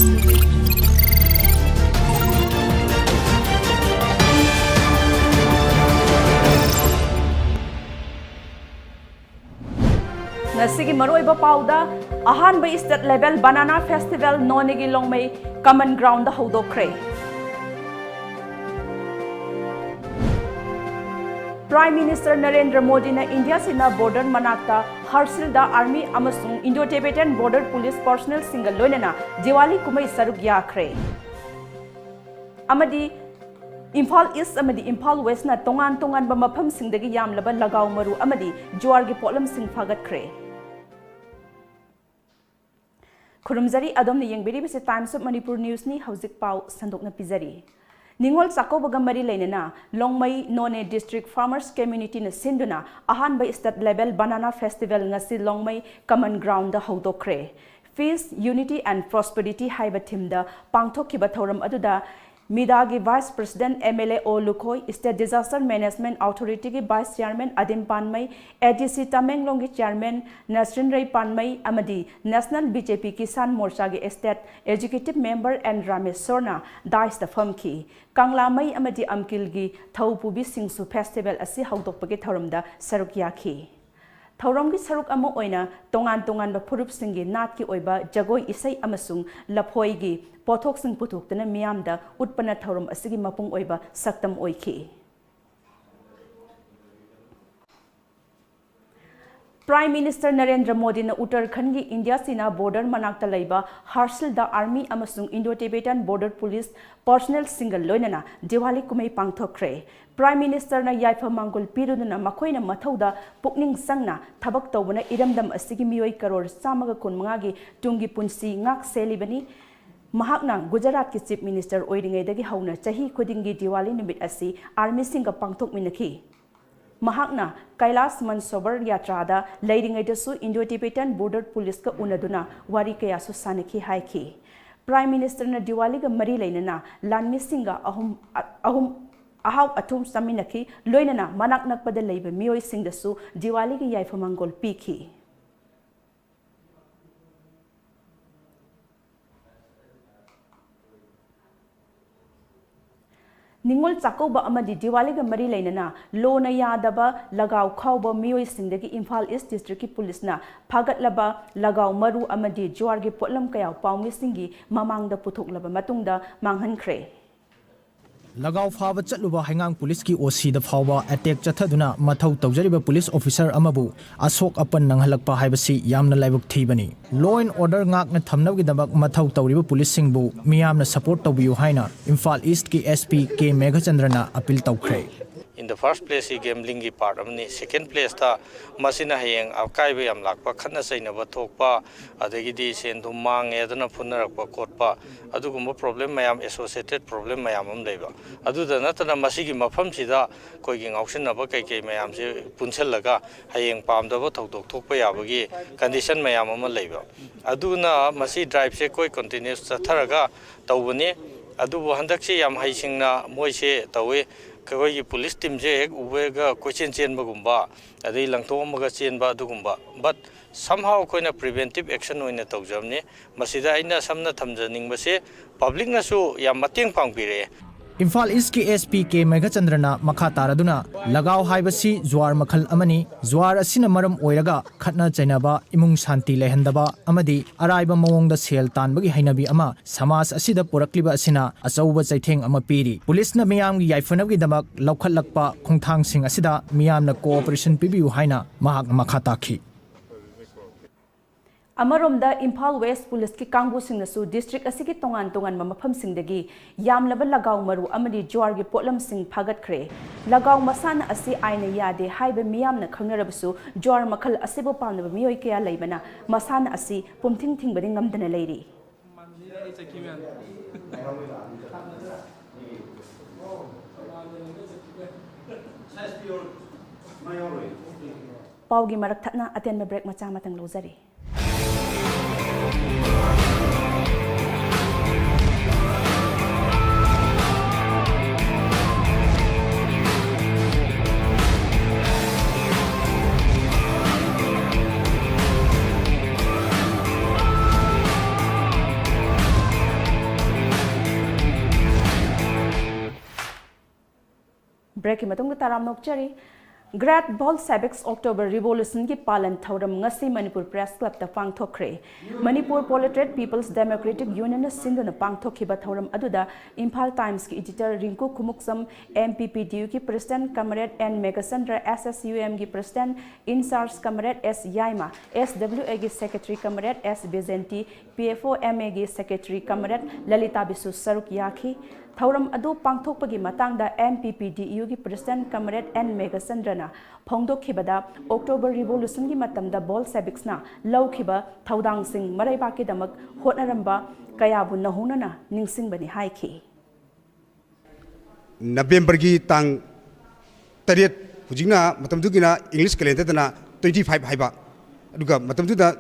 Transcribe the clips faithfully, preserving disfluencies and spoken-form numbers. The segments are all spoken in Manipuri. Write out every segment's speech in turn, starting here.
ꯉꯁꯤꯒꯤ ꯃꯔꯨꯑꯣꯏꯕ ꯄꯥꯎꯗ, ꯑꯍꯥꯟꯕ state level banana festival ꯅꯣꯅꯦꯒꯤ ꯂꯣꯡꯃꯩ common ground ꯍꯧꯗꯣꯛꯈ꯭ꯔꯦ꯫ Prime Minister Narendra ꯃꯣꯗꯤꯅ ꯏꯟꯗꯤꯌꯥ ꯆꯤꯅꯥ border ꯃꯅꯥꯛꯇ ꯍꯥꯔꯁꯤꯜꯗ army ꯑꯃꯁꯨꯡ Indo-Tibetan border police personnel ꯁꯤꯡꯒ ꯂꯣꯏꯅꯅ ꯗꯤꯋꯥꯂꯤ ꯀꯨꯝꯍꯩ ꯁꯔꯨꯛ ꯌꯥꯈ꯭ꯔꯦ꯫ ꯑꯃꯗꯤ ꯏꯝꯐꯥꯜ East ꯑꯃꯗꯤ ꯏꯝꯐꯥꯜ West ꯅ ꯇꯣꯉꯥꯟ ꯇꯣꯉꯥꯟꯕ ꯃꯐꯝꯁꯤꯡꯗꯒꯤ ꯌꯥꯝꯂꯕ ꯂꯒꯥꯎ ꯃꯔꯨ ꯑꯃꯗꯤ ꯖꯨꯋꯥꯔꯒꯤ ꯄꯣꯠꯂꯝꯁꯤꯡ ꯐꯥꯒꯠꯈ꯭ꯔꯦ꯫ ꯈꯨꯔꯨꯝꯖꯔꯤ, ꯑꯗꯣꯝꯅ ꯌꯦꯡꯕꯤꯔꯤꯕꯁꯤ Times of Manipur News ꯅꯤ꯫ ꯍꯧꯖꯤꯛ ꯄꯥꯎ ꯁꯟꯗꯣꯛꯅ ꯄꯤꯖꯔꯤ꯫ ꯅꯤꯉꯣꯜ ꯆꯥꯛꯀꯧꯕꯒ ꯃꯔꯤ ꯂꯩꯅꯅ ꯂꯣꯡꯃꯩ ꯅꯣꯅꯦ district farmers community ꯅ ꯁꯤꯟꯗꯨꯅ ꯑꯍꯥꯟꯕ state level banana festival ꯉꯁꯤ ꯂꯣꯡꯃꯩ common ground ꯍꯧꯗꯣꯛꯈ꯭ꯔꯦ꯫ Peace, Unity and Prosperity ꯍꯥꯏꯕ theme ꯗ ꯄꯥꯡꯊꯣꯛꯈꯤꯕ ꯊꯧꯔꯝ ꯑꯗꯨꯗ ꯃꯤꯗꯥꯒꯤ Vice President MLA ꯑꯣ Lukhoi, State Disaster Management Authority ꯒꯤ Vice Chairman ꯑꯗꯤꯝ ꯄꯥꯟꯃꯩ, ADC ꯇꯃꯦꯡꯂꯣꯡꯒꯤ Chairman ꯅꯁꯔꯤꯟ ꯔꯩ ꯄꯥꯟꯃꯩ ꯑꯃꯗꯤ National BJP Kisan Morcha ꯒꯤ State Executive Member ꯑꯦꯟ ꯔꯥꯃꯦꯁꯣꯔꯅ dais ꯇ ꯐꯝꯈꯤ꯫ ꯀꯪꯂꯥꯃꯩ ꯑꯃꯗꯤ ꯑꯝꯀꯤꯜꯒꯤ ꯊꯧꯄꯨꯕꯤꯁꯤꯡꯁꯨ festival ꯑꯁꯤ ꯍꯧꯗꯣꯛꯄꯒꯤ ꯊꯧꯔꯝꯗ ꯁꯔꯨꯛ ꯌꯥꯈꯤ꯫ ꯊꯧꯔꯝꯒꯤ ꯁꯔꯨꯛ ꯑꯃ ꯑꯣꯏꯅ ꯇꯣꯉꯥꯟ ꯇꯣꯉꯥꯟꯕ ꯐꯨꯔꯨꯞꯁꯤꯡꯒꯤ ꯅꯥꯠꯀꯤ ꯑꯣꯏꯕ ꯖꯒꯣꯏ ꯏꯁꯩ ꯑꯃꯁꯨꯡ ꯂꯐꯣꯏꯒꯤ ꯄꯣꯠꯊꯣꯛꯁꯤꯡ ꯄꯨꯊꯣꯛꯇꯨꯅ ꯃꯤꯌꯥꯝꯗ ꯎꯠꯄꯅ ꯊꯧꯔꯝ ꯑꯁꯤꯒꯤ ꯃꯄꯨꯡ ꯑꯣꯏꯕ ꯁꯛꯇꯝ ꯑꯣꯏꯈꯤ꯫ Prime Minister ꯅꯔꯦꯟꯗ꯭ꯔ ꯃꯣꯗꯤꯅ ꯎꯠꯇꯔꯈꯟꯒꯤ ꯏꯟꯗꯤꯌꯥ ꯆꯤꯅꯥ border ꯃꯅꯥꯛꯇ ꯂꯩꯕ ꯍꯥꯔꯁꯤꯜꯗ army ꯑꯃꯁꯨꯡ Indo-Tibetan border police personnel ꯁꯤꯡꯒ ꯂꯣꯏꯅꯅ ꯗꯤꯋꯥꯂꯤ ꯀꯨꯝꯍꯩ ꯄꯥꯡꯊꯣꯛꯈ꯭ꯔꯦ꯫ Prime Minister ꯅ ꯌꯥꯏꯐ ꯃꯥꯡꯒꯣꯜ ꯄꯤꯔꯗꯨꯅ ꯃꯈꯣꯏꯅ ꯃꯊꯧꯗ ꯄꯨꯛꯅꯤꯡ ꯆꯪꯅ ꯊꯕꯛ ꯇꯧꯕꯅ ꯏꯔꯝꯗꯝ ꯑꯁꯤꯒꯤ ꯃꯤꯑꯣꯏ ꯀꯔꯣꯔ ꯆꯥꯝꯃꯒ ꯀꯨꯟꯃꯉꯥꯒꯤ ꯇꯨꯡꯒꯤ ꯄꯨꯟꯁꯤ ꯉꯥꯛ ꯁꯦꯜꯂꯤꯕꯅꯤ꯫ ꯃꯍꯥꯛꯅ ꯒꯨꯖꯔꯥꯠꯀꯤ Chief Minister ꯑꯣꯏꯔꯤꯉꯩꯗꯒꯤ ꯍꯧꯅ ꯆꯍꯤ ꯈꯨꯗꯤꯡꯒꯤ ꯗꯤꯋꯥꯂꯤ ꯅꯨꯃꯤꯠ ꯑꯁꯤ army ꯁꯤꯡꯒ ꯄꯥꯡꯊꯣꯛꯃꯤꯟꯅꯈꯤ꯫ ꯃꯍꯥꯛꯅ ꯀꯩꯂꯥꯁ ꯃꯟꯁꯣꯕꯔ ꯌꯥꯇ꯭ꯔꯥꯗ ꯂꯩꯔꯤꯉꯩꯗꯁꯨ Indo-Tibetan border police ꯀ ꯎꯅꯗꯨꯅ ꯋꯥꯔꯤ ꯀꯌꯥꯁꯨ ꯁꯥꯅꯈꯤ ꯍꯥꯏꯈꯤ꯫ Prime Minister ꯅ ꯗꯤꯋꯥꯂꯤꯒ ꯃꯔꯤ ꯂꯩꯅꯅ ꯂꯥꯟꯃꯤꯁꯤꯡꯒ ꯑꯍꯨꯝ, ꯑꯍꯨꯝ, ꯑꯍꯥꯎ ꯑꯊꯨꯝ ꯆꯥꯃꯤꯟꯅꯈꯤ, ꯂꯣꯏꯅꯅ ꯃꯅꯥꯛ ꯅꯛꯄꯗ ꯂꯩꯕ ꯃꯤꯑꯣꯏꯁꯤꯡꯗꯁꯨ ꯗꯤꯋꯥꯂꯤꯒꯤ ꯌꯥꯏꯐ ꯃꯪꯒꯣꯜ ꯄꯤꯈꯤ꯫ ꯅꯤꯉꯣꯜ ꯆꯥꯛꯀꯧꯕ ꯑꯃꯗꯤ ꯗꯤꯋꯥꯂꯤꯒ ꯃꯔꯤ ꯂꯩꯅꯅ ꯂꯣꯅ ꯌꯥꯗꯕ ꯂꯒꯥꯎ ꯈꯥꯎꯕ ꯃꯤꯑꯣꯏꯁꯤꯡꯗꯒꯤ ꯏꯝꯐꯥꯜ ꯏꯁ ꯗꯤꯁꯇ꯭ꯔꯤꯛꯀꯤ ꯄꯨꯂꯤꯁꯅ ꯐꯥꯒꯠꯂꯕ ꯂꯒꯥꯎ ꯃꯔꯨ ꯑꯃꯗꯤ ꯖꯨꯋꯥꯔꯒꯤ ꯄꯣꯠꯂꯝ ꯀꯌꯥ ꯄꯥꯎꯃꯤꯁꯤꯡꯒꯤ ꯃꯃꯥꯡꯗ ꯄꯨꯊꯣꯛꯂꯕ ꯃꯇꯨꯡꯗ ꯃꯥꯡꯍꯟꯈ꯭ꯔꯦ꯫ ꯂꯒꯥꯎ ꯐꯥꯕ ꯆꯠꯂꯨꯕ ꯍꯩꯉꯥꯡ ꯄꯨꯂꯤꯁꯀꯤ ꯑꯣ ꯁꯤꯗ ꯐꯥꯎꯕ ꯑꯦꯇꯦꯛ ꯆꯠꯊꯗꯨꯅ ꯃꯊꯧ ꯇꯧꯖꯔꯤꯕ ꯄꯨꯂꯤꯁ ꯑꯣꯐꯤꯁꯥꯔ ꯑꯃꯕꯨ ꯑꯁꯣꯛ ꯑꯄꯟ ꯅꯪꯍꯜꯂꯛꯄ ꯍꯥꯏꯕꯁꯤ ꯌꯥꯝꯅ ꯂꯥꯏꯕꯛ ꯊꯤꯕꯅꯤ꯫ Law and order ꯉꯥꯛꯅ ꯊꯝꯅꯕꯒꯤꯗꯃꯛ ꯃꯊꯧ ꯇꯧꯔꯤꯕ ꯄꯨꯂꯤꯁꯁꯤꯡꯕꯨ ꯃꯤꯌꯥꯝꯅ ꯁꯄꯣꯔꯠ ꯇꯧꯕꯤꯌꯨ ꯍꯥꯏꯅ ꯏꯝꯐꯥꯜ ꯏꯁ꯭ꯠꯀꯤ ꯑꯦꯁ ꯄꯤ ꯀꯦ ꯃꯦꯘꯆꯟꯗ꯭ꯔꯅ ꯑꯄꯤꯜ ꯇꯧꯈ꯭ꯔꯦ꯫ In the first place, ꯁꯤ ꯒꯦꯝꯕ꯭ꯂꯤꯡꯒꯤ ꯄꯥꯔꯠ ꯑꯃꯅꯤ꯫ ꯁꯦꯀꯦꯟ ꯄ꯭ꯂꯦꯁꯇ ꯃꯁꯤꯅ ꯍꯌꯦꯡ ꯑꯀꯥꯏꯕ ꯌꯥꯝ ꯂꯥꯛꯄ, ꯈꯠꯅ ꯆꯩꯅꯕ ꯊꯣꯛꯄ, ꯑꯗꯒꯤꯗꯤ ꯁꯦꯟ ꯊꯨꯝ ꯃꯥꯡꯉꯦ ꯑꯗꯨꯅ ꯐꯨꯅꯔꯛꯄ ꯈꯣꯠꯄ, ꯑꯗꯨꯒꯨꯝꯕ ꯄ꯭ꯔꯣꯕ꯭ꯂꯦꯝ ꯃꯌꯥꯝ, ꯑꯦꯁꯣꯁꯤꯌꯦꯇꯦꯠ ꯄ꯭ꯔꯣꯕ꯭ꯂꯦꯝ ꯃꯌꯥꯝ ꯑꯃ ꯂꯩꯕ꯫ ꯑꯗꯨꯗ ꯅꯠꯇꯅ ꯃꯁꯤꯒꯤ ꯃꯐꯝꯁꯤꯗ ꯑꯩꯈꯣꯏꯒꯤ ꯉꯥꯎꯁꯤꯟꯅꯕ ꯀꯩꯀꯩ ꯃꯌꯥꯝꯁꯦ ꯄꯨꯟꯁꯤꯜꯂꯒ ꯍꯌꯦꯡ ꯄꯥꯝꯗꯕ ꯊꯧꯗꯣꯛ ꯊꯣꯛꯄ ꯌꯥꯕꯒꯤ ꯀꯟꯗꯤꯁꯟ ꯃꯌꯥꯝ ꯑꯃ ꯂꯩꯕ꯫ ꯑꯗꯨꯅ ꯃꯁꯤ ꯗ꯭ꯔꯥꯏꯚꯁꯦ ꯑꯩꯈꯣꯏ ꯀꯟꯇꯤꯅ꯭ꯌꯨꯁ ꯆꯠꯊꯔꯒ ꯇꯧꯕꯅꯤ꯫ ꯑꯗꯨꯕꯨ ꯍꯟꯗꯛꯁꯤ ꯌꯥꯝ ꯍꯩꯁꯤꯡꯅ ꯃꯣꯏꯁꯦ ꯇꯧꯏ꯫ ꯑꯩꯈꯣꯏꯒꯤ ꯄꯨꯂꯤꯁ ꯇꯤꯝꯁꯦ ꯍꯦꯛ ꯎꯕꯒ ꯀꯣꯏꯆꯦꯟ ꯆꯦꯟꯕꯒꯨꯝꯕ, ꯑꯗꯩ ꯂꯪꯊꯣꯛꯑꯝꯃꯒ ꯆꯦꯟꯕ ꯑꯗꯨꯒꯨꯝꯕ꯫ But somehow ꯑꯩꯈꯣꯏꯅ preventive action ꯑꯣꯏꯅ ꯇꯧꯖꯕꯅꯤ꯫ ꯃꯁꯤꯗ ꯑꯩꯅ ꯁꯝꯅ ꯊꯝꯖꯅꯤꯡꯕꯁꯦ, ꯄꯕ꯭ꯂꯤꯛꯅꯁꯨ ꯌꯥꯝ ꯃꯇꯦꯡ ꯄꯥꯡꯕꯤꯔꯛꯑꯦ꯫ ꯏꯝꯐꯥꯜ ꯏꯁ꯭ꯠꯀꯤ ꯑꯦꯁ ꯄꯤ ꯀꯦ ꯃꯦꯘꯆꯟꯗ꯭ꯔꯅ ꯃꯈꯥ ꯇꯥꯔꯗꯨꯅ, ꯂꯒꯥꯎ ꯍꯥꯏꯕꯁꯤ ꯖꯨꯋꯥꯔ ꯃꯈꯜ ꯑꯃꯅꯤ꯫ ꯖꯨꯋꯥꯔ ꯑꯁꯤꯅ ꯃꯔꯝ ꯑꯣꯏꯔꯒ ꯈꯠꯅ ꯆꯩꯅꯕ, ꯏꯃꯨꯡ ꯁꯥꯟꯇꯤ ꯂꯩꯍꯟꯗꯕ ꯑꯃꯗꯤ ꯑꯔꯥꯏꯕ ꯃꯑꯣꯡꯗ ꯁꯦꯜ ꯇꯥꯟꯕꯒꯤ ꯍꯩꯅꯕꯤ ꯑꯃ ꯁꯃꯥꯖ ꯑꯁꯤꯗ ꯄꯨꯔꯛꯂꯤꯕ ꯑꯁꯤꯅ ꯑꯆꯧꯕ ꯆꯩꯊꯦꯡ ꯑꯃ ꯄꯤꯔꯤ꯫ ꯄꯨꯂꯤꯁꯅ ꯃꯤꯌꯥꯝꯒꯤ ꯌꯥꯏꯐꯅꯕꯒꯤꯗꯃꯛ ꯂꯧꯈꯠꯂꯛꯄ ꯈꯣꯡꯊꯥꯡꯁꯤꯡ ꯑꯁꯤꯗ ꯃꯤꯌꯥꯝꯅ cooperation ꯄꯤꯕꯤꯌꯨ ꯍꯥꯏꯅ ꯃꯍꯥꯛꯅ ꯃꯈꯥ ꯇꯥꯈꯤ꯫ ꯑꯃꯔꯣꯝꯗ ꯏꯝꯐꯥꯜ ꯋꯦꯁ꯭ꯠ ꯄꯨꯂꯤꯁꯀꯤ ꯀꯥꯡꯕꯨꯁꯤꯡꯅꯁꯨ ꯗꯤꯁꯇ꯭ꯔꯤꯛ ꯑꯁꯤꯒꯤ ꯇꯣꯉꯥꯟ ꯇꯣꯉꯥꯟꯕ ꯃꯐꯝꯁꯤꯡꯗꯒꯤ ꯌꯥꯝꯂꯕ ꯂꯒꯥꯎ ꯃꯔꯨ ꯑꯃꯗꯤ ꯖꯨꯋꯥꯔꯒꯤ ꯄꯣꯠꯂꯝꯁꯤꯡ ꯐꯥꯒꯠꯈ꯭ꯔꯦ꯫ ꯂꯒꯥꯎ ꯃꯁꯥꯟꯅ ꯑꯁꯤ ꯑꯥꯏꯟꯅ ꯌꯥꯗꯦ ꯍꯥꯏꯕ ꯃꯤꯌꯥꯝꯅ ꯈꯪꯅꯔꯕꯁꯨ, ꯖꯨꯋꯥꯔ ꯃꯈꯜ ꯑꯁꯤꯕꯨ ꯄꯥꯝꯅꯕ ꯃꯤꯑꯣꯏ ꯀꯌꯥ ꯂꯩꯕꯅ ꯃꯁꯥꯟꯅ ꯑꯁꯤ ꯄꯨꯝꯊꯤꯡ ꯊꯤꯡꯕꯗꯤ ꯉꯝꯗꯅ ꯂꯩꯔꯤ꯫ ꯄꯥꯎꯒꯤ ꯃꯔꯛ ꯊꯠꯅ ꯑꯇꯦꯟꯕ ꯕ꯭ꯔꯦꯛ ꯃꯆꯥ ꯑꯃꯇꯪ ꯂꯧꯖꯔꯤ꯫ ꯕ꯭ꯔꯦꯛꯀꯤ ꯃꯇꯨꯡꯗ ꯇꯔꯥꯝꯅ ꯑꯣꯛꯆꯔꯤ꯫ Great Bolshevik October Revolutionꯒꯤ ꯄꯥꯂꯟ ꯊꯧꯔꯝ ꯉꯁꯤ ꯃꯅꯤꯄꯨꯔ ꯄ꯭ꯔꯦꯁ ꯀ꯭ꯂꯕꯇ ꯄꯥꯡꯊꯣꯛꯈ꯭ꯔꯦ꯫ ꯃꯅꯤꯄꯨꯔ Polytrade People's Democratic Unionꯅ ꯁꯤꯟꯗꯨꯅ ꯄꯥꯡꯊꯣꯛꯈꯤꯕ ꯊꯧꯔꯝ ꯑꯗꯨꯗ Imphal ꯇꯥꯏꯝꯁꯀꯤ editor ꯔꯤꯡꯀꯨ Khumukcham, M P P D Uꯒꯤ president comrade N Meghachandra, S S U Mꯒꯤ president in charge comrade S Yaima, S W Aꯒꯤ secretary comrade S ꯕꯤꯖꯦꯟꯇꯤ, P F O M Aꯒꯤ secretary comrade ꯂꯂꯤꯇꯥ ꯕꯤꯁꯨ ꯁꯔꯨꯛ ꯌꯥꯈꯤ꯫ ꯊꯧꯔꯝ ꯑꯗꯨ ꯄꯥꯡꯊꯣꯛꯄꯒꯤ ꯃꯇꯥꯡꯗ M P P D Uꯒꯤ president comrade N ꯃꯦꯘꯆꯟꯗ꯭ꯔꯅ ꯐꯣꯡꯗꯣꯛꯈꯤꯕꯗ, October Revolutionꯒꯤ ꯃꯇꯝꯗ Bolsheviksꯅ ꯂꯧꯈꯤꯕ ꯊꯧꯗꯥꯡꯁꯤꯡ, ꯃꯔꯩꯕꯥꯛꯀꯤꯗꯃꯛ ꯍꯣꯠꯅꯔꯝꯕ ꯀꯌꯥꯕꯨ ꯅꯧꯍꯧꯅꯅ ꯅꯤꯡꯁꯤꯡꯕꯅꯤ ꯍꯥꯏꯈꯤ꯫ ꯅꯕꯦꯝꯕꯔꯒꯤ ꯇꯥꯡ ꯇꯔꯦꯠ, ꯍꯧꯖꯤꯛꯅ ꯃꯇꯝꯗꯨꯒꯤꯅ English calendarꯗꯅ twenty five ꯍꯥꯏꯕ, ꯑꯗꯨꯒ ꯃꯇꯝꯗꯨꯗ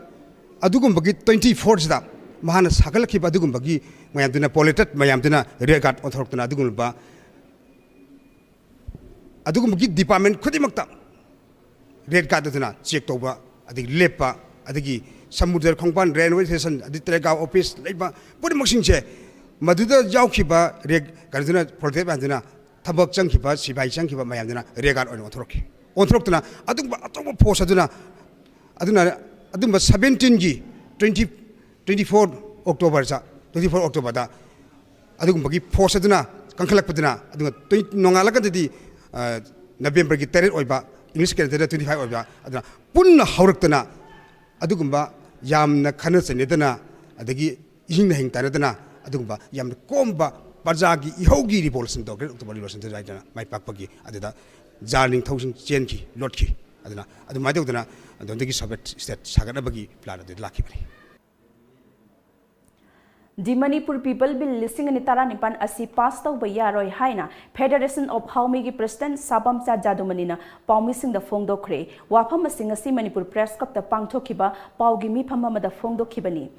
ꯑꯗꯨꯒꯨꯝꯕꯒꯤ twenty fourꯁꯤꯗ ꯃꯍꯥꯛꯅ ꯁꯥꯒꯠꯂꯛꯈꯤꯕ ꯑꯗꯨꯒꯨꯝꯕꯒꯤ ꯃꯌꯥꯝꯗꯨꯅ, proletariat ꯃꯌꯥꯝꯗꯨꯅ rear guard ꯑꯣꯟꯊꯣꯔꯛꯇꯅ ꯑꯗꯨꯒꯨꯝꯂꯕ ꯑꯗꯨꯒꯨꯝꯕꯒꯤ department ꯈꯨꯗꯤꯡꯃꯛꯇ rear guard ꯑꯗꯨꯅ check ꯇꯧꯕ, ꯑꯗꯒꯤ ꯂꯦꯞꯄ, ꯑꯗꯒꯤ ꯁꯃꯨꯗ꯭ꯔ ꯈꯣꯡꯕꯥꯟ, railway station, ꯑꯗꯩ telegraph office ꯂꯩꯕ ꯄꯨꯝꯅꯃꯛꯁꯤꯡꯁꯦ, ꯃꯗꯨꯗ ꯌꯥꯎꯈꯤꯕ rear guard ꯑꯗꯨꯅ, proletariat ꯃꯌꯥꯝꯗꯨꯅ, ꯊꯕꯛ ꯆꯪꯈꯤꯕ, ꯁꯤꯐꯥꯏ ꯆꯪꯈꯤꯕ ꯃꯌꯥꯝꯗꯨꯅ rear guard ꯑꯣꯏꯅ ꯑꯣꯟꯊꯣꯔꯛꯈꯤ꯫ ꯑꯣꯟꯊꯣꯔꯛꯇꯨꯅ ꯑꯗꯨꯒꯨꯝꯕ ꯑꯆꯧꯕ force ꯑꯗꯨꯅ, ꯑꯗꯨꯅ ꯑꯗꯨꯝꯕ seventeenꯒꯤ twenty twenty four Octoberꯗ, twenty four Octoberꯗ ꯑꯗꯨꯒꯨꯝꯕꯒꯤ force ꯑꯗꯨꯅ ꯀꯟꯈꯠꯂꯛꯄꯗꯨꯅ, ꯑꯗꯨꯒ twenty ꯅꯣꯡꯉꯥꯜꯂꯀꯥꯟꯗꯗꯤ, ꯑ, ꯅꯕꯦꯝꯕꯔꯒꯤ ꯇꯔꯦꯠ ꯑꯣꯏꯕ, English calendarꯗ twenty five ꯑꯣꯏꯕ, ꯑꯗꯨꯅ ꯄꯨꯟꯅ ꯍꯧꯔꯛꯇꯅ ꯑꯗꯨꯒꯨꯝꯕ ꯌꯥꯝꯅ ꯈꯠꯅ ꯆꯩꯅꯗꯅ, ꯑꯗꯒꯤ ꯏꯍꯤꯡ ꯅꯥꯍꯤꯡ ꯇꯥꯟꯅꯗꯅ, ꯑꯗꯨꯒꯨꯝꯕ ꯌꯥꯝꯅ ꯀꯣꯝꯕ ꯄ꯭ꯔꯖꯥꯒꯤ ꯏꯍꯧꯒꯤ revolutionꯗꯣ, Great October Revolutionꯗꯣ ꯍꯥꯏꯗꯅ ꯃꯥꯏ ꯄꯥꯛꯄꯒꯤ ꯑꯗꯨꯗ ꯖꯥꯔ ꯅꯤꯡꯊꯧꯁꯤꯡ ꯆꯦꯟꯈꯤ, ꯂꯣꯠꯈꯤ꯫ ꯑꯗꯨꯅ ꯑꯗꯨꯃꯥꯏꯅ ꯇꯧꯗꯅ ꯑꯗꯣꯝꯗꯒꯤ Soviet state ꯁꯥꯒꯠꯅꯕꯒꯤ plan ꯑꯗꯨꯗ ꯂꯥꯛꯈꯤꯕꯅꯤ꯫ The Manipur People Bill ꯂꯤꯁꯤꯡ ꯑꯅꯤ ꯇꯔꯥꯅꯤꯄꯥꯟ ꯑꯁꯤ pass ꯇꯧꯕ ꯌꯥꯔꯣꯏ ꯍꯥꯏꯅ Federation of Hawmiꯒꯤ president ꯁꯥꯄꯝꯆꯥ ꯖꯥꯗꯨꯃꯅꯤꯅ ꯄꯥꯎꯃꯤꯁꯤꯡꯗ ꯐꯣꯡꯗꯣꯛꯈ꯭ꯔꯦ꯫ ꯋꯥꯐꯝ ꯑꯁꯤ ꯉꯁꯤ ꯃꯅꯤꯄꯨꯔ ꯄ꯭ꯔꯦꯁ ꯀ꯭ꯂꯕꯇ ꯄꯥꯡꯊꯣꯛꯈꯤꯕ ꯄꯥꯎꯒꯤ ꯃꯤꯐꯝ ꯑꯃꯗ ꯐꯣꯡꯗꯣꯛꯈꯤꯕꯅꯤ꯫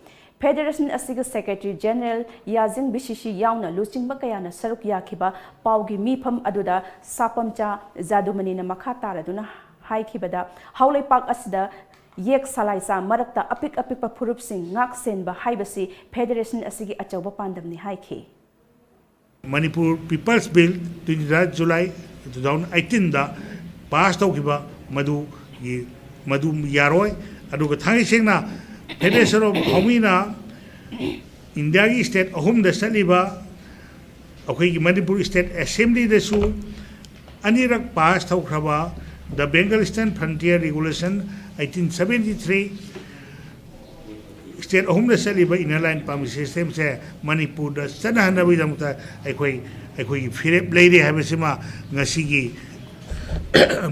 Federation ꯑꯁꯤꯒꯤ secretary general ꯌꯥꯖꯤꯡ ꯕꯤꯁꯤꯁꯤ ꯌꯥꯎꯅ ꯂꯨꯆꯤꯡꯕ ꯀꯌꯥꯅ ꯁꯔꯨꯛ ꯌꯥꯈꯤꯕ ꯄꯥꯎꯒꯤ ꯃꯤꯐꯝ ꯑꯗꯨꯗ ꯁꯥꯄꯝꯆꯥ ꯖꯥꯗꯨꯃꯅꯤꯅ ꯃꯈꯥ ꯇꯥꯔꯗꯨꯅ ꯍꯥꯏꯈꯤꯕꯗ, ꯍꯥꯎꯂꯩꯄꯥꯛ ꯑꯁꯤꯗ ꯌꯦꯛ ꯁꯂꯥꯏꯆꯥ ꯃꯔꯛꯇ ꯑꯄꯤꯛ ꯑꯄꯤꯛꯄ ꯐꯨꯔꯨꯞꯁꯤꯡ ꯉꯥꯛ ꯁꯦꯟꯕ ꯍꯥꯏꯕꯁꯤ Federation ꯑꯁꯤꯒꯤ ꯑꯆꯧꯕ ꯄꯥꯟꯗꯝꯅꯤ ꯍꯥꯏꯈꯤ꯫ Manipur People's Bill, twenty-third July two thousand ꯑꯩꯠꯇꯤꯟꯗ ꯄꯥꯁ ꯇꯧꯈꯤꯕ ꯃꯗꯨꯒꯤ, ꯃꯗꯨ ꯌꯥꯔꯣꯏ꯫ ꯑꯗꯨꯒ ꯊꯥꯡꯒꯩ ꯁꯦꯡꯅ Federation of Haomina ꯏꯟꯗꯤꯌꯥꯒꯤ ꯁ꯭ꯇꯦꯠ ꯑꯍꯨꯝꯗ ꯆꯠꯂꯤꯕ ꯑꯩꯈꯣꯏꯒꯤ ꯃꯅꯤꯄꯨꯔ ꯁ꯭ꯇꯦꯠ ꯑꯦꯁꯦꯝꯕ꯭ꯂꯤꯗꯁꯨ ꯑꯅꯤꯔꯛ ꯄꯥꯁ ꯇꯧꯈ꯭ꯔꯕ The Bengal Eastern Frontier Regulation eighteen seventy three, state ꯑꯍꯨꯝꯗ ꯆꯠꯂꯤꯕ Inner Line Permit Systemꯁꯦ ꯃꯅꯤꯄꯨꯔꯗ ꯆꯠꯅꯍꯟꯅꯕꯒꯤꯗꯃꯛꯇ ꯑꯩꯈꯣꯏ, ꯑꯩꯈꯣꯏꯒꯤ ꯐꯤꯔꯦꯞ ꯂꯩꯔꯦ ꯍꯥꯏꯕꯁꯤꯃ ꯉꯁꯤꯒꯤ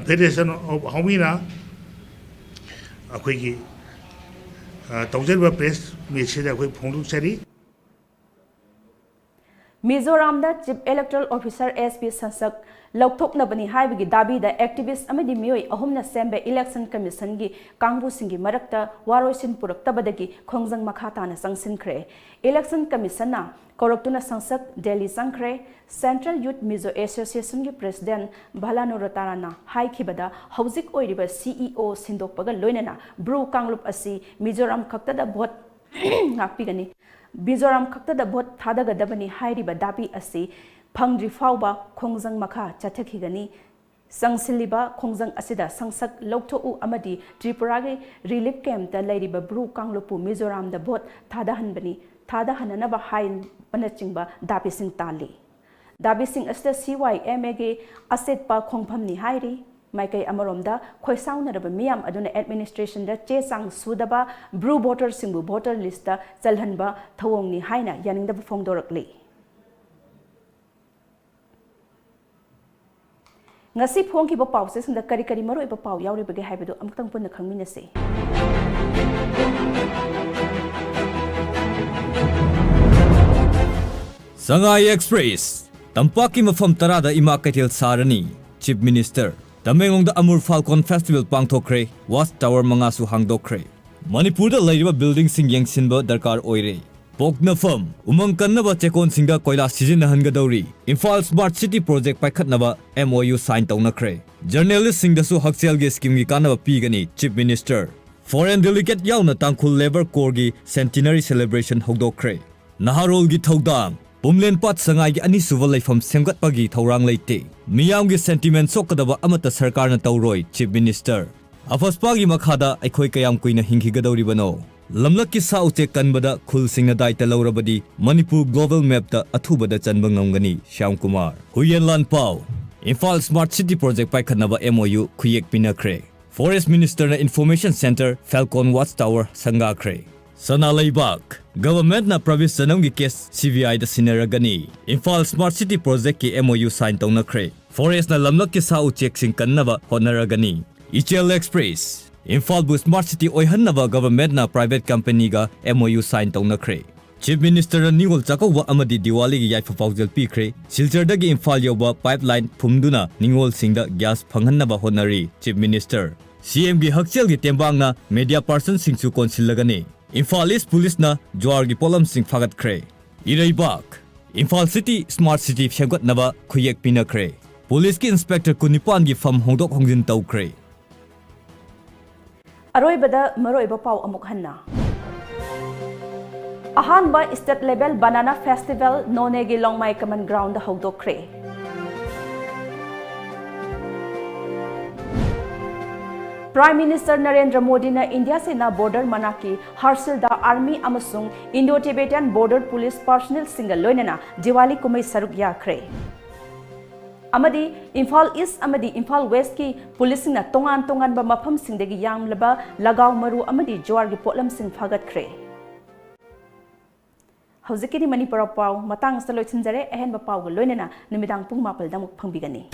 Federation of Haomina ꯑꯩꯈꯣꯏꯒꯤ, ꯑ, ꯇꯧꯖꯔꯤꯕ ꯄ꯭ꯔꯦꯁ ꯃꯤꯠꯁꯤꯗ ꯑꯩꯈꯣꯏ ꯐꯣꯡꯗꯣꯛꯆꯔꯤ꯫ ꯃꯤꯖꯣꯔꯥꯝꯗ Chief Electoral Officer, S P ꯁꯪꯁꯛ ꯂꯧꯊꯣꯛꯅꯕꯅꯤ ꯍꯥꯏꯕꯒꯤ ꯗꯥꯕꯤꯗ activist ꯑꯃꯗꯤ ꯃꯤꯑꯣꯏ ꯑꯍꯨꯝꯅ ꯁꯦꯝꯕ Election Commissionꯒꯤ ꯀꯥꯡꯕꯨꯁꯤꯡꯒꯤ ꯃꯔꯛꯇ ꯋꯥꯔꯣꯏꯁꯤꯟ ꯄꯨꯔꯛꯇꯕꯗꯒꯤ ꯈꯣꯡꯖꯪ ꯃꯈꯥ ꯇꯥꯅ ꯆꯪꯁꯤꯟꯈ꯭ꯔꯦ꯫ Election Commissionꯅ ꯀꯧꯔꯛꯇꯨꯅ ꯁꯪꯁꯛ ꯗꯦꯜꯂꯤ ꯆꯪꯈ꯭ꯔꯦ꯫ Central Youth Mizo Associationꯒꯤ President ꯚꯂꯥꯅꯨꯔ ꯇꯥꯔꯥꯅ ꯍꯥꯏꯈꯤꯕꯗ, ꯍꯧꯖꯤꯛ ꯑꯣꯏꯔꯤꯕ C E O ꯁꯤꯟꯗꯣꯛꯄꯒ ꯂꯣꯏꯅꯅ ꯕ꯭ꯔꯨ ꯀꯥꯡꯂꯨꯞ ꯑꯁꯤ ꯃꯤꯖꯣꯔꯥꯝ ꯈꯛꯇꯗ ꯚꯣꯠ ꯉꯥꯛꯄꯤꯒꯅꯤ꯫ ꯃꯤꯖꯣꯔꯥꯝ ꯈꯛꯇꯗ ꯚꯣꯠ ꯊꯥꯗꯒꯗꯕꯅꯤ ꯍꯥꯏꯔꯤꯕ ꯗꯥꯕꯤ ꯑꯁꯤ ꯐꯪꯗ꯭ꯔꯤ ꯐꯥꯎꯕ ꯈꯣꯡꯖꯪ ꯃꯈꯥ ꯆꯠꯊꯈꯤꯒꯅꯤ꯫ ꯆꯪꯁꯤꯜꯂꯤꯕ ꯈꯣꯡꯖꯪ ꯑꯁꯤꯗ ꯁꯪꯁꯛ ꯂꯧꯊꯣꯛꯎ ꯑꯃꯗꯤ ꯇ꯭ꯔꯤꯄꯨꯔꯥꯒꯤ relief campꯇ ꯂꯩꯔꯤꯕ ꯕ꯭ꯔꯨ ꯀꯥꯡꯂꯨꯞꯄꯨ ꯃꯤꯖꯣꯔꯥꯝꯗ ꯚꯣꯠ ꯊꯥꯗꯍꯟꯕꯅꯤ, ꯊꯥꯗꯍꯟꯅꯅꯕ ꯍꯥꯏꯕꯅꯆꯤꯡꯕ ꯗꯥꯕꯤꯁꯤꯡ ꯇꯥꯜꯂꯤ꯫ ꯗꯥꯕꯤꯁꯤꯡ ꯑꯁꯤꯗ C Y M Aꯒꯤ ꯑꯆꯦꯠꯄ ꯈꯣꯡꯐꯝꯅꯤ ꯍꯥꯏꯔꯤ꯫ ꯃꯥꯏꯀꯩ ꯑꯃꯔꯣꯝꯗ, ꯈꯣꯏꯁꯥꯎꯅꯔꯕ ꯃꯤꯌꯥꯝ ꯑꯗꯨꯅ administrationꯗ ꯆꯦ ꯆꯥꯡ ꯁꯨꯗꯕ ꯕ꯭ꯔꯨ voterꯁꯤꯡꯕꯨ voter listꯇ ꯆꯜꯍꯟꯕ ꯊꯧꯑꯣꯡꯅꯤ ꯍꯥꯏꯅ ꯌꯥꯅꯤꯡꯗꯕ ꯐꯣꯡꯗꯣꯔꯛꯂꯤ꯫ ꯉꯁꯤ ꯐꯣꯡꯈꯤꯕ ꯄꯥꯎꯆꯦꯁꯤꯡꯗ ꯀꯔꯤ ꯀꯔꯤ ꯃꯔꯨꯑꯣꯏꯕ ꯄꯥꯎ ꯌꯥꯎꯔꯤꯕꯒꯦ ꯍꯥꯏꯕꯗꯨ ꯑꯃꯨꯛꯇꯪ ꯄꯨꯟꯅ ꯈꯪꯃꯤꯟꯅꯁꯤ꯫ ꯁꯉꯥꯏ ꯑꯦꯛꯁꯄ꯭ꯔꯦꯁ, ꯇꯝꯄꯥꯛꯀꯤ ꯃꯐꯝ ꯇꯔꯥꯗ ꯏꯃꯥ ꯀꯩꯊꯦꯜ ꯁꯥꯔꯅꯤ꯫ Chief Minister, ꯇꯃꯦꯡꯂꯣꯡꯗ ꯑꯃꯨꯔ ꯐꯥꯜꯀꯣꯟ ꯐꯦꯁꯇꯤꯚꯦꯜ ꯄꯥꯡꯊꯣꯛꯈ꯭ꯔꯦ, ꯋꯥꯆ ꯇꯥꯋꯔ ꯃꯉꯥꯁꯨ ꯍꯥꯡꯗꯣꯛꯈ꯭ꯔꯦ꯫ ꯃꯅꯤꯄꯨꯔꯗ ꯂꯩꯔꯤꯕ ꯕꯤꯜꯗꯤꯡꯁꯤꯡ ꯌꯦꯡꯁꯤꯟꯕ ꯗꯔꯀꯥꯔ ꯑꯣꯏꯔꯦ꯫ ꯄꯣꯛꯅꯐꯝ, ꯎꯃꯪ ꯀꯟꯅꯕ ꯆꯦꯛꯀꯣꯟꯁꯤꯡꯗ ꯀꯣꯏꯂꯥ ꯁꯤꯖꯤꯟꯅꯍꯟꯒꯗꯧꯔꯤ꯫ ꯏꯝꯐꯥꯜ ꯁ꯭ꯃꯥꯔꯠ ꯁꯤꯇꯤ ꯄ꯭ꯔꯣꯖꯦꯛ ꯄꯥꯏꯈꯠꯅꯕ M O U sign ꯇꯧꯅꯈ꯭ꯔꯦ꯫ ꯖꯔꯅꯦꯂꯤꯁꯁꯤꯡꯗꯁꯨ ꯍꯛꯁꯦꯜꯒꯤ ꯁ꯭ꯀꯤꯝꯒꯤ ꯀꯥꯟꯅꯕ ꯄꯤꯒꯅꯤ, Chief Minister꯫ Foreign delegate ꯌꯥꯎꯅ ꯇꯥꯡꯈꯨꯜ ꯂꯦꯕꯔ ꯀꯣꯔꯒꯤ centenary celebration ꯍꯧꯗꯣꯛꯈ꯭ꯔꯦ꯫ ꯅꯍꯥꯔꯣꯜꯒꯤ ꯊꯧꯗꯥꯡ, ꯄꯨꯝꯂꯦꯟꯄꯥꯠ ꯁꯉꯥꯏꯒꯤ ꯑꯅꯤꯁꯨꯕ ꯂꯩꯐꯝ ꯁꯦꯝꯒꯠꯄꯒꯤ ꯊꯧꯔꯥꯡ ꯂꯩꯇꯦ꯫ ꯃꯤꯌꯥꯝꯒꯤ sentiment ꯁꯣꯛꯀꯗꯕ ꯑꯃꯠꯇ ꯁꯔꯀꯥꯔꯅ ꯇꯧꯔꯣꯏ, Chief Minister꯫ ꯑꯐꯁꯄꯥꯒꯤ ꯃꯈꯥꯗ ꯑꯩꯈꯣꯏ ꯀꯌꯥꯝ ꯀꯨꯏꯅ ꯍꯤꯡꯈꯤꯒꯗꯧꯔꯤꯕꯅꯣ? ꯂꯝꯂꯛꯀꯤ ꯁꯥ ꯎꯆꯦꯛ ꯀꯟꯕꯗ ꯈꯨꯜꯁꯤꯡꯅ ꯗꯥꯏꯇ ꯂꯧꯔꯕꯗꯤ ꯃꯅꯤꯄꯨꯔ global mapꯇ ꯑꯊꯨꯕꯗ ꯆꯟꯕ ꯉꯝꯒꯅꯤ, ꯁ꯭ꯌꯥꯝ ꯀꯨꯃꯥꯔ꯫ ꯍꯨꯏꯌꯦꯟ ꯂꯥꯟ ꯄꯥꯎ꯫ Imphal Smart City Project ꯄꯥꯏꯈꯠꯅꯕ M O U ꯈꯨꯌꯦꯛ ꯄꯤꯅꯈ꯭ꯔꯦ꯫ Forest Ministerꯅ Information Centre Falcon Watch Tower ꯁꯪꯒꯥꯈ꯭ꯔꯦ꯫ ꯁꯅꯥ ꯂꯩꯕꯥꯛ꯫ Governmentꯅ ꯄ꯭ꯔꯕꯤꯁ ꯆꯅꯝꯒꯤ case C B Iꯗ ꯁꯤꯟꯅꯔꯒꯅꯤ꯫ Imphal Smart City Projectꯀꯤ M O U sign ꯇꯧꯅꯈ꯭ꯔꯦ꯫ Forestꯅ ꯂꯝꯂꯛꯀꯤ ꯁꯥ ꯎꯆꯦꯛꯁꯤꯡ ꯀꯟꯅꯕ ꯍꯣꯠꯅꯔꯒꯅꯤ꯫ ꯏꯆꯦꯜ Express꯫ ꯏꯝꯐꯥꯜꯕꯨ Smart City ꯑꯣꯏꯍꯟꯅꯕ Governmentꯅ private companyꯒ M O U sign ꯇꯧꯅꯈ꯭ꯔꯦ꯫ Chief Ministerꯅ Ningol Chakkouba ꯑꯃꯗꯤ ꯗꯤꯋꯥꯂꯤꯒꯤ ꯌꯥꯏꯐ ꯄꯥꯎꯖꯦꯜ ꯄꯤꯈ꯭ꯔꯦ꯫ ꯁꯤꯜꯆꯔꯗꯒꯤ ꯏꯝꯐꯥꯜ ꯌꯧꯕ pipeline ꯐꯨꯝꯗꯨꯅ ꯅꯤꯉꯣꯜꯁꯤꯡꯗ gas ꯐꯪꯍꯟꯅꯕ ꯍꯣꯠꯅꯔꯤ, Chief Minister꯫ CMꯒꯤ ꯍꯛꯁꯦꯜꯒꯤ ꯇꯦꯡꯕꯥꯡꯅ media personꯁꯤꯡꯁꯨ ꯀꯣꯟꯁꯤꯜꯂꯒꯅꯤ꯫ ꯏꯝꯐꯥꯜ East Policeꯅ ꯖ꯭ꯋꯥꯔꯒꯤ ꯄꯣꯠꯂꯝꯁꯤꯡ ꯐꯥꯒꯠꯈ꯭ꯔꯦ꯫ ꯏꯔꯩꯕꯥꯛ꯫ ꯏꯝꯐꯥꯜ City Smart City ꯁꯦꯝꯒꯠꯅꯕ ꯈꯨꯌꯦꯛ ꯄꯤꯅꯈ꯭ꯔꯦ꯫ Policeꯀꯤ inspector ꯀꯨꯟꯅꯤꯄꯥꯟꯒꯤ ꯐꯝ ꯍꯣꯡꯗꯣꯛ ꯍꯣꯡꯖꯤꯟ ꯇꯧꯈ꯭ꯔꯦ꯫ ꯑꯔꯣꯏꯕꯗ ꯃꯔꯨꯑꯣꯏꯕ ꯄꯥꯎ ꯑꯃꯨꯛ ꯍꯟꯅ꯫ ꯑꯍꯥꯟꯕ state level Banana Festival ꯅꯣꯅꯦꯒꯤ ꯂꯣꯡꯃꯥꯏ common groundꯗ ꯍꯧꯗꯣꯛꯈ꯭ꯔꯦ꯫ Prime Minister Narendra ꯃꯣꯗꯤꯅ ꯏꯟꯗꯤꯌꯥ ꯁꯦꯅꯥ border ꯃꯅꯥꯛꯀꯤ ꯍꯥꯔꯁꯤꯜꯗꯥ army ꯑꯃꯁꯨꯡ Indo-Tibetan border police personnelꯁꯤꯡꯒ ꯂꯣꯏꯅꯅ ꯗꯤꯋꯥꯂꯤ ꯀꯨꯝꯍꯩ ꯁꯔꯨꯛ ꯌꯥꯈ꯭ꯔꯦ꯫ ꯑꯃꯗꯤ ꯏꯝꯐꯥꯜ East ꯑꯃꯗꯤ ꯏꯝꯐꯥꯜ Westꯀꯤ policeꯁꯤꯡꯅ ꯇꯣꯉꯥꯟ ꯇꯣꯉꯥꯟꯕ ꯃꯐꯝꯁꯤꯡꯗꯒꯤ ꯌꯥꯝꯂꯕ ꯂꯒꯥꯎ ꯃꯔꯨ ꯑꯃꯗꯤ ꯖ꯭ꯋꯥꯔꯒꯤ ꯄꯣꯠꯂꯝꯁꯤꯡ ꯐꯥꯒꯠꯈ꯭ꯔꯦ꯫ ꯍꯧꯖꯤꯛꯀꯤꯗꯤ ꯃꯅꯤꯄꯨꯔ ꯄꯥꯎ ꯃꯇꯥꯡ ꯑꯁꯤꯗ ꯂꯣꯏꯁꯤꯟꯖꯔꯦ꯫ ꯑꯍꯦꯟꯕ ꯄꯥꯎꯒ ꯂꯣꯏꯅꯅ ꯅꯨꯃꯤꯗꯥꯡ ꯄꯨꯡ ꯃꯥꯄꯜꯗ ꯑꯃꯨꯛ ꯐꯪꯕꯤꯒꯅꯤ꯫